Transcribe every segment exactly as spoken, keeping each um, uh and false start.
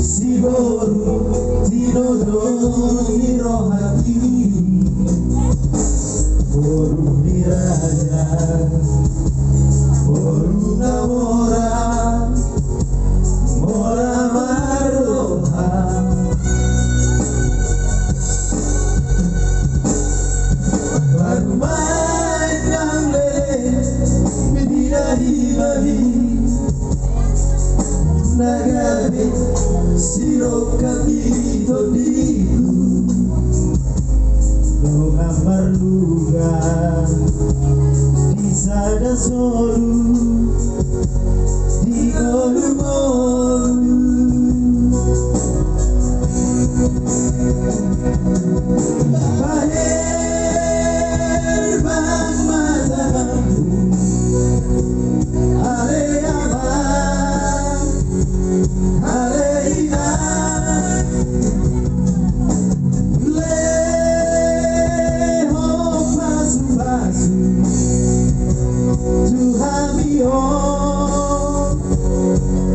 Siboru tinodong ni rohangki, boru ni raja, boru na mora, mora marroha. Baru ma inang leleng, bibina himami, na gabe sirongkap di tondiku, dongan marluga di sada solu, di ngolungolu. Bahen bang ma tanganmu, ale amang, ale inang, lehon pasupasu tu hami on,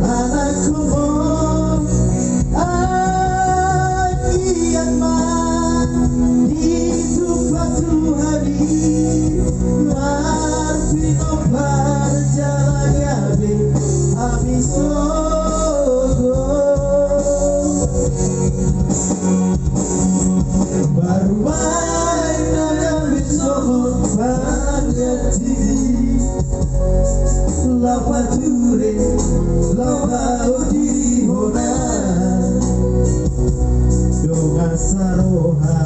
anakkonmu. Anggiat ma ditumpak Tuhan i, marpinompar jala gabe hami sogot. Baru ma inang hami sogot pangganti, laho pature, laho paudi hona, dongan saroha,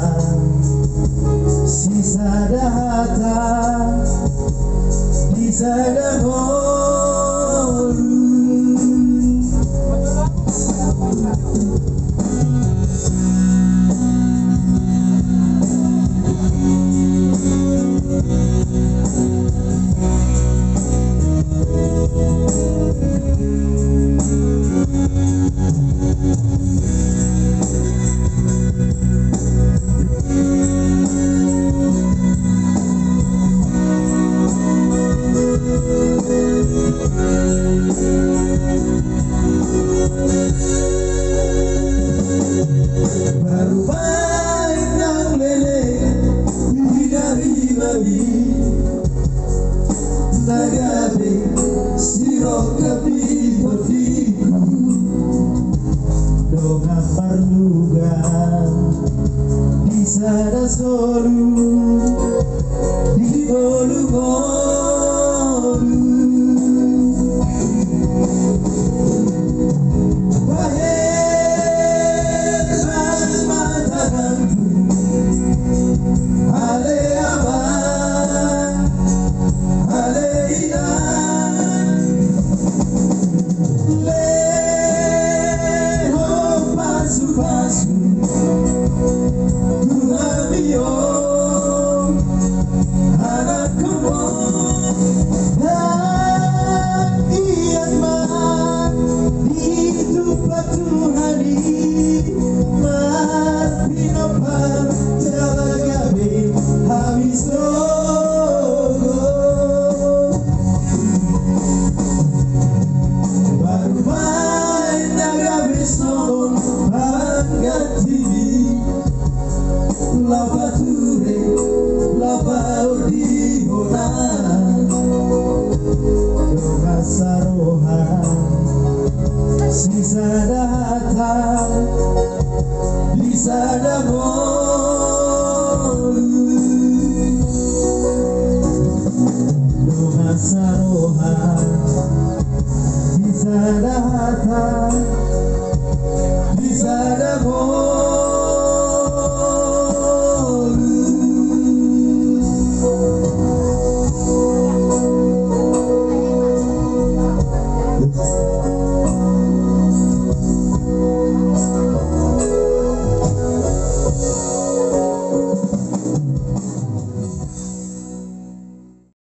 sisada hata, di sada ngolu. Baru ma inang leleng, bibina himami, na gabe sirongkap di tondiku, dongan marluga di sada solu.